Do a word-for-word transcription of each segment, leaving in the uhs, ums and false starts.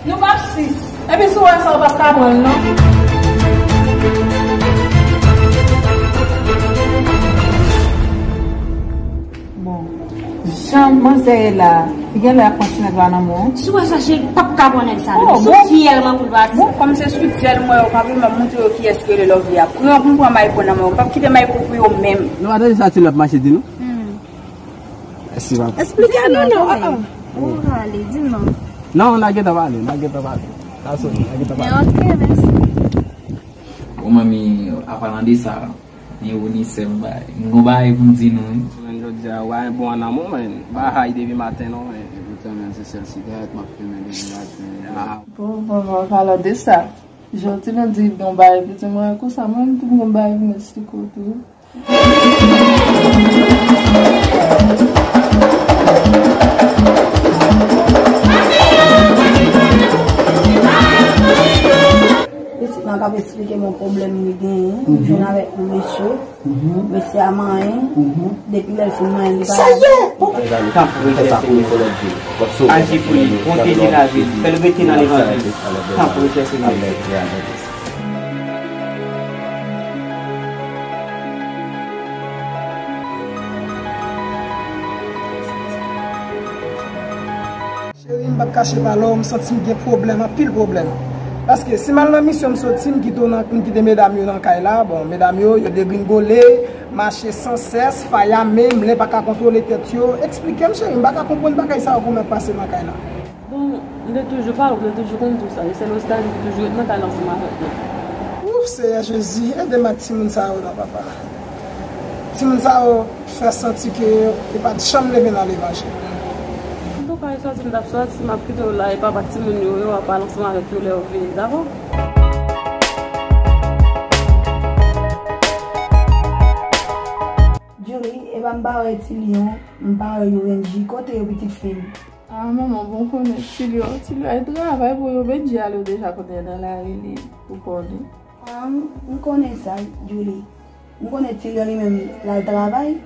Nou p ap sis. Epi si w wè sa, w p ap ka pran l, non. Bon, jan manzè ye la, li genlè ap pran ti nèg la nan men w. Si w wè sa, cheri, p ap ka pran nèg sa, non. Oh, sou bon. Fyèl mwen pou l pati. Bon, kòm se sou dyèl mwen, yo, kanpe, m ap montre yo kiyès ki rele Lovely a. Pran, pou m pran Mayko nan men w. M p ap kite Mayko pou yo menm. Nou pa tande sa ti lòt mache di nou? Hmm. Mèsi, papa. Eksplike nou, non, non, ah, ah. Ou rale, di m non. Non, n a gentan pale, n a gentan pale. Sa soti, n a gentan pale. Men ok, mèsi. Bon, manmi, an palan de sa, ni ou ni sè m bay. M gon bagay pou m di nou, wi. Jounen jodi a, wa, bon, an amou, men. Ba hay depi maten, non, men. E poutan, men, se sèl sigarèt m ap fimen depi maten. Ah. Bon, bon, bon, an palan de sa, jodi lundi, bon, bay, piti mwen, konsa, mwen, m tou gon bay, mèsi, kote. Pitit mwen k ap eksplike m yon pwoblèm li genyen, li jwenn avèk yon mesye. Mesye a manyen, depi lè l fin manyen, li pa... Sa ye! Tanpri, chè Senyè. Aji pou li, pwoteje lavi l, fè l rete nan levanjil. Tanpri, chè Senyè. Cheri, m p ap kache pale w, m santi m gen pwoblèm, anpil pwoblèm. Paske si m al nan misyon, m soti, m kite w nan, m kite medam yo nan kay la. Bon, medam yo, yo degringole, mache san sès, faya menm, lè pa ka kontwole tèt yo. Eksplike m, cheri, m pa ka konprann bagay sa yo, kòman ap pase nan kay la. Bon, m te toujou pale, m te toujou konn tou sa. E sèl Oscaline ki toujou ret nan kay la ansanm avèk mwen. Ouf, Seyè Jezi, ede m ak timoun sa yo non, papa. Timoun sa yo fè santi ke yo pa t janm leve nan levanjil. Antouka, e sòti m t ap sòti, m ap kite w la, e papa timoun yo, yo w ap pale ansanm avèk yo lè yo vini, dakò? Julie, e pa m pa wè Ti Lyon, m pa wè Yovenji, kote yo pitit fi m? Ah, manman, bon, konnen Tilio, Tilio al travay pou yo, Benji ale deja konnen nan lari li, ou konnen. Ah, m, m konnen sa, Julie. M konnen Tilio li menm, l al travay.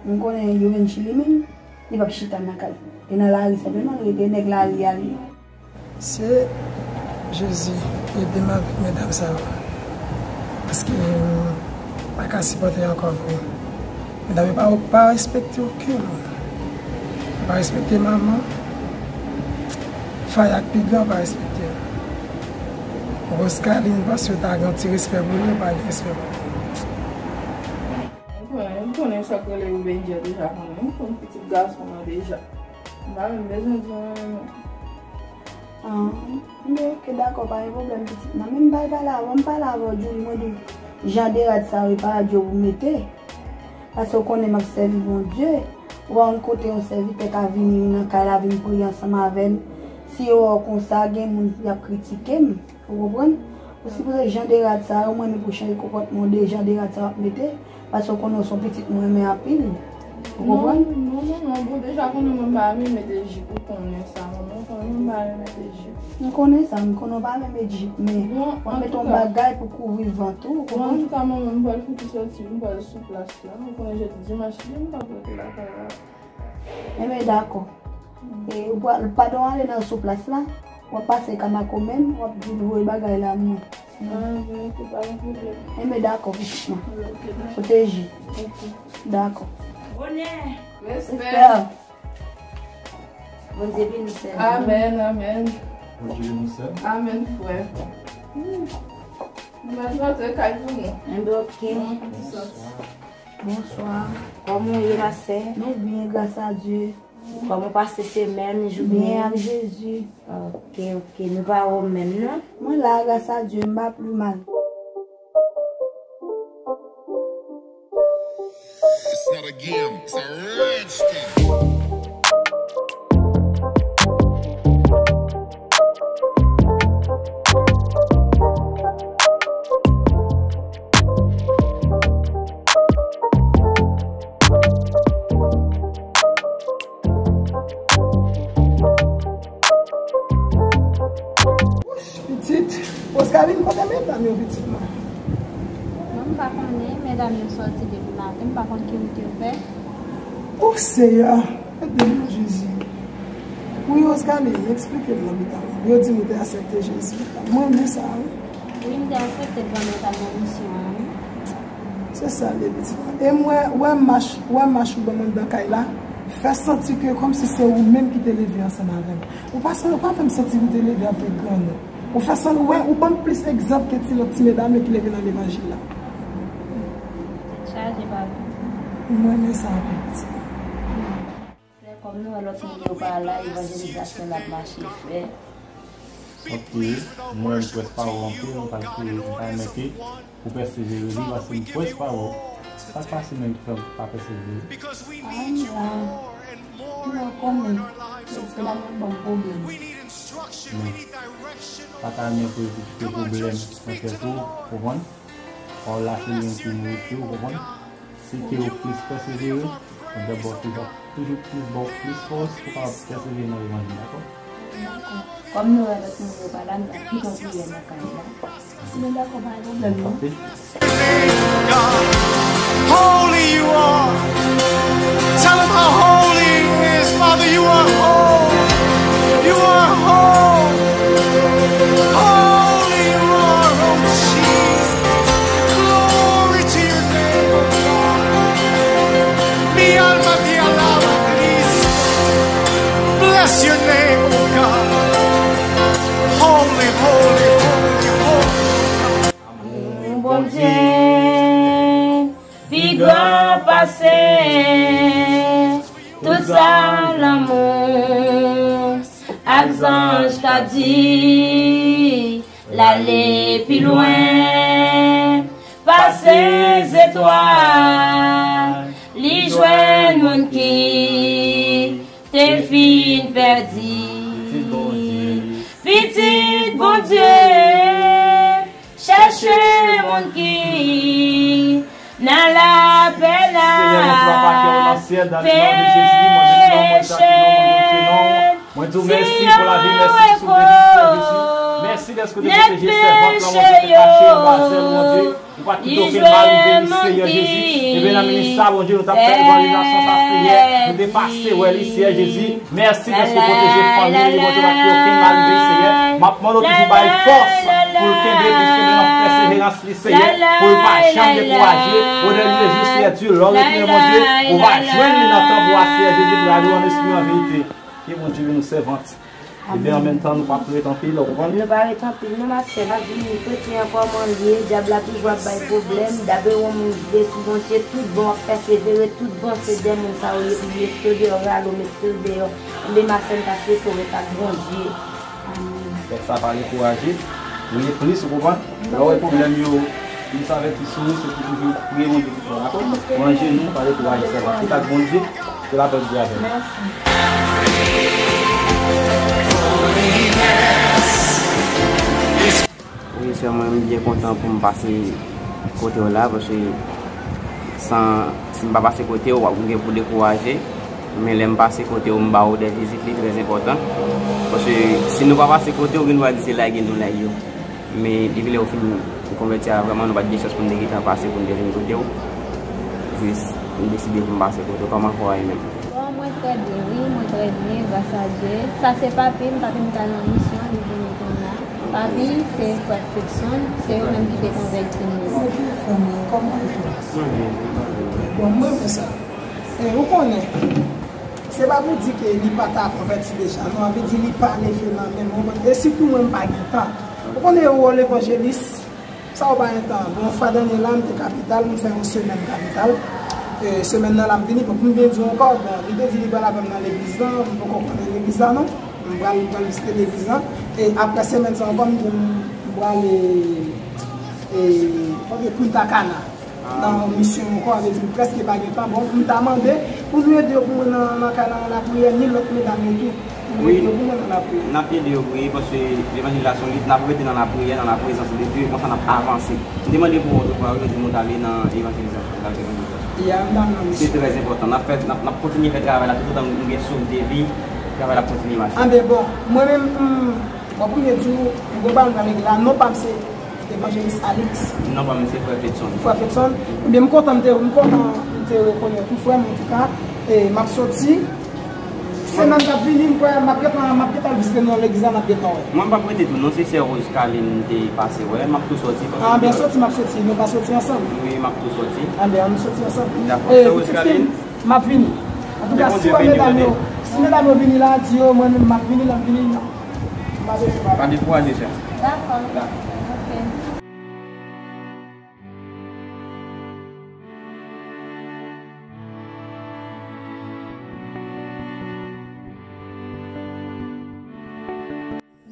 M konnen Yovenji li menm, li p ap chita nan kay. E nan lari senpleman l rete, nèg lari a li. Se Jezi, ede m avèk medam sa yo. Paske m pa ka sipòte ankò vre. Medam yo pa, pa respekte okenn moun. Yo pa respekte manman. Faya k pi gran pa respekte l. Roskaline, m panse yo ta gen yon ti respè pou li, yo pa gen respè pou li. M konnen, m konnen sa k rele Ruben Dieu deja konnen. M konn pitit gason an deja. M pa menm bezwen di anyen non. Ah, men ok, dakò, pa gen pwoblèm, pitit mwen. Men m pral pale avè w, m pale avè w, Julie, mwen di w, jan de rad sa yo, e pa rad yo pou mete. Paske w konnen m ap sèvi Bondye. Ou pa konn kote yon sèvitè ka vini nan kay la, vin priye ansanm avè n. Si yo wè w konsa, gen moun y ap kritike m. Ou konprann? Ou sipoze jan de rad sa yo, mwen menm pou chanje konpòtman w de jan de rad sa w ap mete, paske w konnen w se yon pitit mwen renmen anpil. Ou konprann? Non, non, non, non, bon, deja konnen mwen pa renmen mete jip, ou konnen sa, manman, ou konnen mwen pa renmen mete jip. M konnen sa, m konnen w pa renmen jip, men w ap mete yon bagay pou kouvri vant ou, ou konprann? Bon, antouka, manman, m pral fouti soti, m pral sou plas la, ou konnen jodi dimanch li, m p ap rete lakay la. Enben, dakò. E, ou pa, pandan w ale nan sou plas la, w ap pase Kamako menm, w ap di l voye bagay la mwen. Ah, bon, ok, pa gen pwoblèm. Enben, dakò, pitit mwen. Ok, dakò. Pwoteje. Ok. Dakò. Bonè. Respè. Respè. Bondye beni w, sè. Amèn, amèn. Bondye beni w, sè. Amèn, frè. Hmm. Nou mèt rantre kay pou nou. Enben, ok. Bon, ti sòt. Bonswa. Kòman w ye, ma sè? Nou byen, gras a Dye. Kòman w pase semèn, jounen? Byen, ak Jezi. Ok, ok. Nou pa wè w menm, non? Mwen la, gras a Dye, m pa pli mal. It's not a game, it's a rich thing. Pitit, Oscaline, kote medam yo, pitit mwen? Mwen, m pa konnen, medam yo sòti depi maten, m pa konn ki wout yo fè. O Seyè, ede m non, Jezi. Wi, Oscaline, eksplike m nan mitan. Yo di m ou te aksepte Jezi. Mwen renmen sa, wi. Wi, m te aksepte l pandan m t al nan misyon an, wi. Se sa l ye, pitit mwen. E m wè, wè mach, wè mach ou ban m anndan kay la, fè santi ke kòmsi se ou menm ki te leve ansanm avè m. Ou pa, ou pa fè m santi ou te leve avèk grann ou. Ou fè santi, ou wè, ou ban m plis egzanp ke ti lòt ti medam yo ki leve nan levanjil la. Tèt chaje, papi. Mwen renmen sa anpil, pitit mwen. Frè, kòm nou wè lòt moun yo pa la, evanjelizasyon l ap mache frè. Ok, mwen m pwès pa wè w anpil, m pa, m pa renmen ke ou pèsevere li, paske m pwès pa wè w. Sa k pase menm ki fè w pa pèsevere? Ann, ah, mwen konnen, se la mwen ban pwoblèm. Men, pa ta renmen pou yo kite pwoblèm nan tèt ou, konprann? Pawòl la se li menm ki nouriti w, konprann? Si ke ou plis pèsevere, Bondye ap ba w toujou, toujou plis, ba w plis fòs pou w kapab pèsevere nan levanjil, dakò? Dakò. Kòm nou wè lòt moun yo pa la, nou ap kite yon priyè nan kay la. Si nou dakò, pa gen pwoblèm, non? Holy you are. Tell him how holy he is. Father, you are holy. You are holy. Holy you are, oh Jesus. Glory to your name, oh God. Mi alma te alaba, Cristo. Bless your name, oh God. Holy, holy, holy, holy. Bondye pi gran pase tout sa lanmou ak zanj ka di, l ale pi lwen pase zetwal, li jwenn moun ki te fin pèdi. Pitit Bondye, chèche moun ki nan lapenn, peche. Mwen di w mèsi pou lavi, mèsi pou souvni, Jezi. Mèsi dèske w te pwoteje sèvant lan, Bondye, te kache anba zèl, Bondye. Ou pa kite okenn mal rive li, Seyè Jezi. Ebyen, nan minit sa, Bondye, nou t ap fè evanjelizasyon sa, Seyè. Nou te pase wè li, Seyè Jezi. Mèsi dèske w pwoteje fanmi li, Bondye, pa kite okenn mal rive, Seyè. M ap mande w toujou ba l fòs pou l kenbe, pou l kenbe nan pèseverans li, Seyè, pou l pa janm dekouraje. O non de Jezi, Seyè Dye, lè w retounen, Bondye, ou va jwenn li nan tanp ou a, Seyè Jezi, pou l adore w an espri, an verite. Ke Bondye beni w, sèvant. Ebyen, an menm tan, nou p ap ret anpil, ou konprann? Nou pa ret anpil, non, ma sè, n ap vini kretyen an kòman l ye, dyab la toujou ap bay pwoblèm, dapre yon moun vle sou Bondye, tout bon ap pèsevere, tout bon se de moun sa yo ye pou yo mete yo deyò, rale w mete yo deyò. Ebyen, ma sè, m ta swete w ret ak Bondye. Amèn. Fè sa pa dekouraje, priye plis, ou konprann? Lè w wè pwoblèm yo, plis avèti sou ou, se pou toujou priye Bondye pou fè w, dakò? Pran jenou, pa dekouraje, sèvant. Ret ak Bondye, ke lapè Bondye avè w. Mèsi. Wi, sè mwen, m byen kontan pou m pase kote w la, paske san, si m pa pase kote w, w ap gen pou dekouraje. Men lè m pase kote w, m ba w de vizit li, trè enpòtan. Paske si nou pa pase kote w, gen dwa di se lage nou lage yo. Men depi lè w fin konvèti a, vrèman, nou pa t gen chans pou n te gentan pase pou n te vin kote w. Jis, m deside pou m pase kote w. Kòman kò a ye menm? Bon, mwen trè byen, wi, mwen trè byen, gras a Dye. Sa se papi m, papi m t al nan misyon, li vini kounye a. Papi, se frè Fredson, se yo menm ki te konvèti m yo. Frè mwen, kòman w ye? Mwen byen, mwen byen. Bon, mwen renmen sa. E, ou konnen, se pa pou di ke li pa ta konvèti deja, non, anvi di li pa leve nan menm, ou konprann? E sitou mwen, m pa gen tan. Ou konnen, yon wòl evanjelis, sa ou pa gen tan. Bon, fwa dènye la, m te kapital, m fè yon semèn kapital. E, semèn nan la, m vini, bon, pou m byen di w ankò, bon, li te di li pral avè m nan legliz lan, m poko konnen legliz la, non. M pral, m pral vizite legliz lan. E apre semèn sa ankò, m di m, m prale, e, kote Punta Cana. Nan yon misyon ankò, sa vle di m prèske pa gen tan. Bon, m ta mande pou nou ede yo pou mwen nan, nan kay la, nan lapriyè, ni lòt medam yo tou, pou nou ede yo pou mwen nan lapriyè. N ap ede yo priye, paske levanjil la se yon lit, n ap rete nan lapriyè, nan laprezans de Dye, konsa n ap avanse. M te mande pou ou, ou di m ou t ale nan evanjelizasyon, ou t al fè evanjelizasyon. Ya, m t al nan misyon. Se trè enpòtan. N ap fè, n ap, n ap kontinye fè travay la, toutotan nou gen souf de vi, travay la ap kontinye mache. Anben, bon, mwen menm, m, bon, premye di w, m gon pa m nan legliz la, non pa m se Evanjelis Alix. Non pa m se frè Fetson. Frè Fetson. Ebyen, m kontan m te, m kontan m te rekonèt ou, frè m, antouka. E m ap soti Semèn k ap vini, m kwè m ap gentan, m ap gentan vizite nou nan legliz la, m ap gentan wè. Mwen m p ap rete tou non, se sè Rose Carline m te pase wè, m ap tou sòti paske... Ah, byen sòti, m ap sòti, nou pa sòti ansanm? Wi, m ap tou sòti. Ah, byen, ann sòti ansanm. Dakò, sè Rose Carline. M ap vini. Antouka, si w wè medam yo, si medam yo vini la, di yo, mwen menm, m ap vini, l ap vini, non. M pa bezwen pale. Pa dekouraje, sè. Dakò. Dakò. Ok.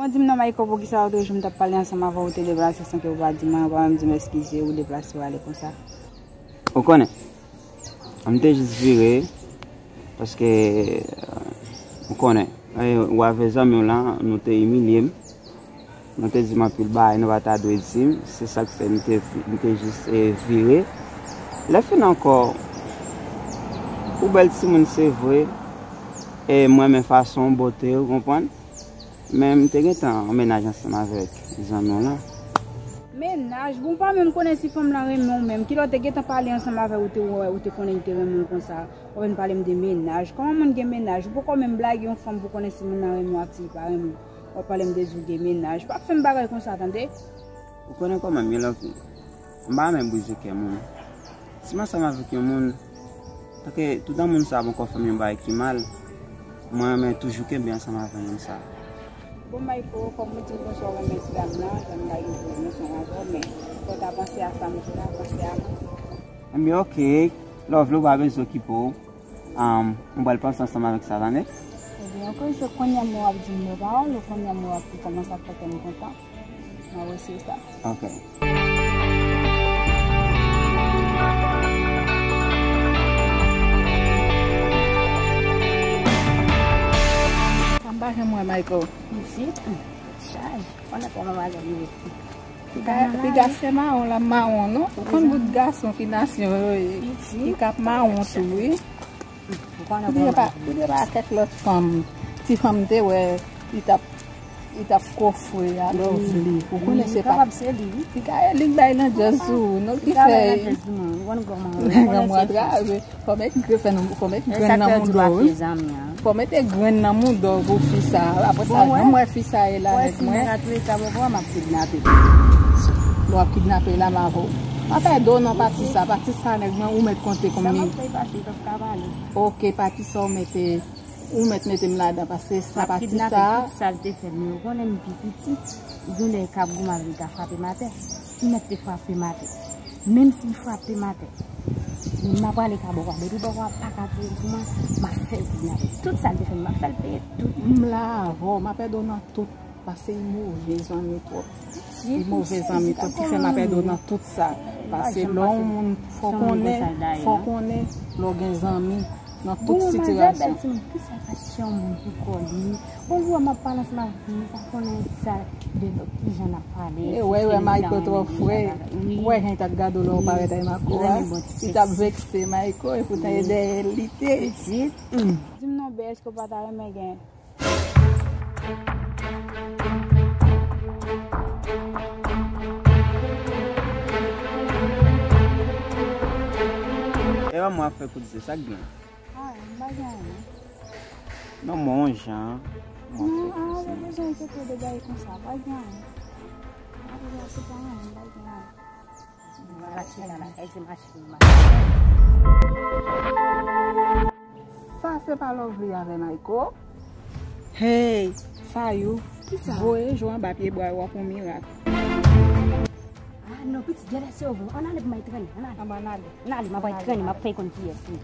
Bon, di m non, Mayko, poukisa otrejou m t ap pale ansanm avè w, ou te deplase san ke ou pa di mwen, ou pa menm di m eskize, ou deplase, ou ale konsa? Ou konnen, m te jis vire, paske, euh, ou konnen, eh, ou avè zanmi w la, nou te imilye m. Nou te di m anpil bagay nou pa ta dwe di m. Se sa k fè m te, m te jis, eh, vire. Lè fin ankò, ou bèl timoun, se vre, e m renmen fason w bote, ou konprann? Men m te gentan an mennaj ansanm avèk zanmi w lan. Mennaj? Bon, ou pa menm konnen si fanm lan renmen w menm. Kilè w te gentan pale ansanm avè l, ou te wè, ou te konnen li te renmen w konsa? W ap vin pale m de mennaj. Kòman moun gen mennaj? Ou poko menm blage yon fanm pou konnen si moun nan renmen w ak si li pa renmen w. W ap pale m de si w gen mennaj. Pa fè m bagay konsa, tande? Ou konnen kòman m ye, Lovely. M pa renmen brize kè moun. Si m ansanm avèk yon moun, tanke toutan moun sa a poko fè m yon bagay ki mal, mwen renmen toujou kenbe ansanm avèk moun sa a. Bon, Mayko, kòm ou di m konsa w renmen ti dam nan, jan m ta gen pou renmen ansanm avè w, men fò w ta panse a sa, m fò w ta panse a mwen. Ebyen, ok, Lovely, ou pa bezwen okipe w. Um, m pral panse ansanm avèk sa, tande? Ebyen, ok, se kounye a m w ap di m de pawòl, ou kounye a m w ap kòmanse ap fè kè m kontan. Mwen wè se sa. Ok. Sa m pa janm wè Michael. Isit, chaj. Konnen kòman bagay yo ye. Piga, piga se mawon la, mawon non. Ou konn bout gason ki nasyon yo ye. Ki k ap mawon tou, wi. Ou konnen kòman. Li pa kèk lòt fanm. Ti fanm te wè, li t ap Li t ap kofre a Lovely. Ou konnen se pa. Kapab se li, wi. Li ka, li k bay landjèz tou, non, ki fè. Li ka bay landjèz tou, mwen. Ou konn kòman. Granmou a trave. Fò mete grenn nan, fò mete grenn nan mouda w, wi. Fò mete grenn nan mouda w pou fi sa. Apre sa, bon, m wè fi sa e la nèg mwen. Lè w ap kidnape la, m avè w. Pa pèdi w nan pati sa, pati sa nèg mwen, ou mèt konte konbyen. Ok, pati sa w mete. Ou mèt mete m ladan, paske sa pati sa. Tout sa l te fè m, men ou konnen m pi piti, gen lè l ka goumen avè m, li ka frape m atè. Li mèt te frape m atè. Menm si l frape m atè, men m ap prale ka bò a. Depi bò a pa ka touye m pou mwen, m ap fè l kidnape. Tout sa l te fè m, m ap fè l peye tout. M la avè w, m ap ède w nan tout. Paske li move zanmi twòp. Li move zanmi twòp ki fè m ap ède w nan tout sa. Paske lè yon moun fò konnen, fò konnen lè w gen zanmi nan tout sitiyasyon. Bèl timoun, kisa k ap chè yon moun pou kò li? Bon, lè m ap pale ansanm avèk li, m pa konnen sa de kijan n ap pale. E wè, wè, Mayko twò fre. Ou wè jan li t ap gade w lè w parèt ak Mayko a? Li t ap vekse Mayko, e poutan e dèyè l li te. Di m non, bè, èske w pa ta renmen gen E pa mwen ap fè kout zye, sa k gen? Ah, m pa gen anyen. Non, mwen yon jan. Non, ah, ou bezwen kite de bagay konsa, pa gen anyen. Apre sa, se pa anyen, pa gen anyen. Sa se pa Lovely avè Mayko? Hey, Fayou, voye je w anba pye bwa yo, w ap wè yon mirak. Ah non, pitit, genlè se yo vre. Ann ale pou m al trennen, ann ale. Ann ale. Ann ale, m ap al trennen, m ap fè l konn kiyès li.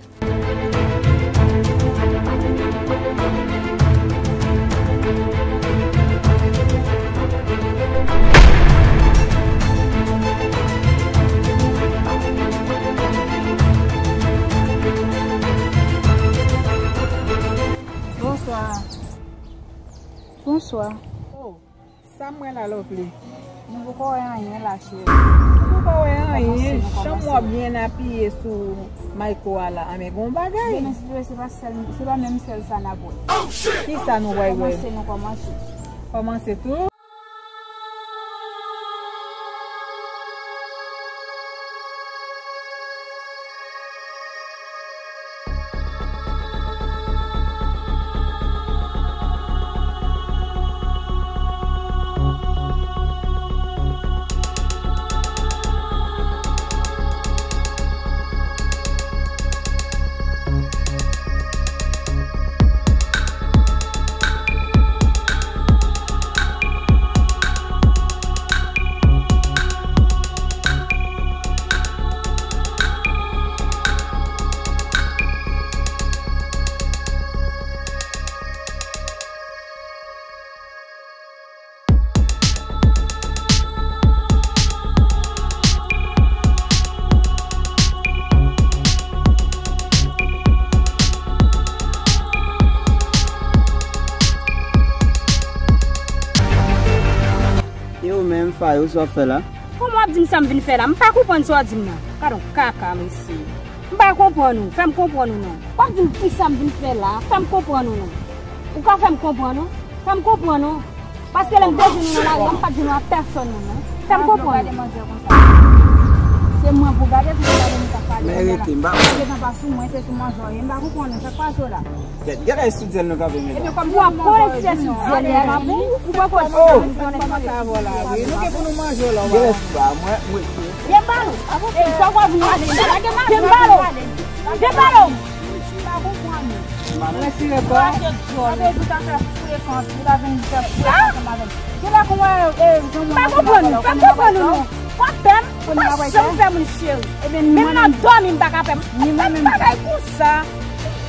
Bonswa. Bonswa. Oh. Sa m wè la, Lovely? Nou poko wè anyen la, cheri. Nou poko wè anyen. Chanm w ap byen apiye sou Mayko a la. Anben, gon bagay. Demen, si Dye vle, se pa sèl, se pa menm sèl sa n ap wè. Kisa nou pral wè? Kòmanse, nou kòmanse. Kòmanse tou? M Fayo, sa w ap fè la? Kòman w ap di m sa m vin fè la? M pa konprann sa w di m nan. Gad yon kaka, mesye. M pa konprann ou. Fè m konprann ou non. W ap di m ki sa m vin fè la? Fè m konprann ou non. Ou ka fè m konprann ou? Fè m konprann ou. Paske lè m te jwenn ou nan lari a, m pa t jwenn ou ak pèsonn non, non. Fè m konprann ou. Se mwen pou gade, pou gade nou t ap pale. Men rete, m pa konprann. Mwen, se sou manzè w ye, m pa konprann ou. Sa k pase w la? Gade, gade estidye nou kanpe menm. Ebyen, kòm w ap pran estidye nou kanpe, ou pa konn. Oh! Kòman sa va la, wi. Nou gen pou nou manje la, wi. Gen lè sou ba, mwen, mwen. Gen balo. Sa w ap vin ale la. Gen balo. Gen balo. Mwen si repa. Sa vle di w ta fè frekans, ou ta vin fè frekans ansanm avè m. Gen lè kòman, eh, jan mwen pa konprann ou, pa konprann ou non. W ap pè m, ou pa janm pè moun cheri. Menm nan dòmi m pa ka pè m. Bagay konsa.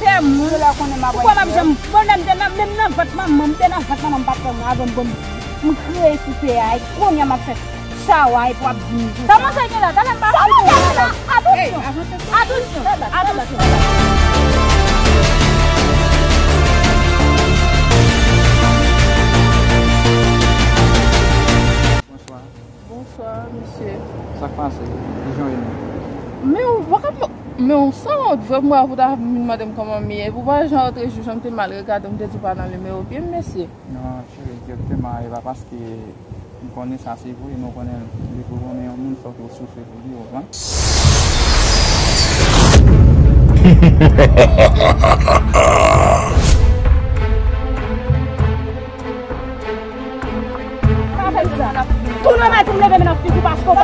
Tè moun. Ou kwè m ap janm, bon, lè m te nan, menm nan vant manman m, m te nan vant manman m, m pa t fè moun avè m, bon, m kreye sou tè a, e kounye a m ap fè chawa, epi w ap di m konsa. Sa manzè gen la, talè m pa fini. Sa manzè gen la, atansyon, atansyon, atansyon. Bonswa. Bonswa, mesye. Sa k pase? Kijan w ye menm? Men w pa ka, men w sanwont vre pou mwen pou ta vin mande m kòman m ye. Pou pa jan lòt jou jan m te mal regade w, m te di w pa nan nimewo pye m, mesye. Non, cheri, egzakteman, e pa paske m konnen sa se vre, men w konnen, depi w renmen yon moun, fòk ou soufri pou li, ou konprann? Pa fè m sa. Tounen mèt ou m leve men nan figi w paske w pa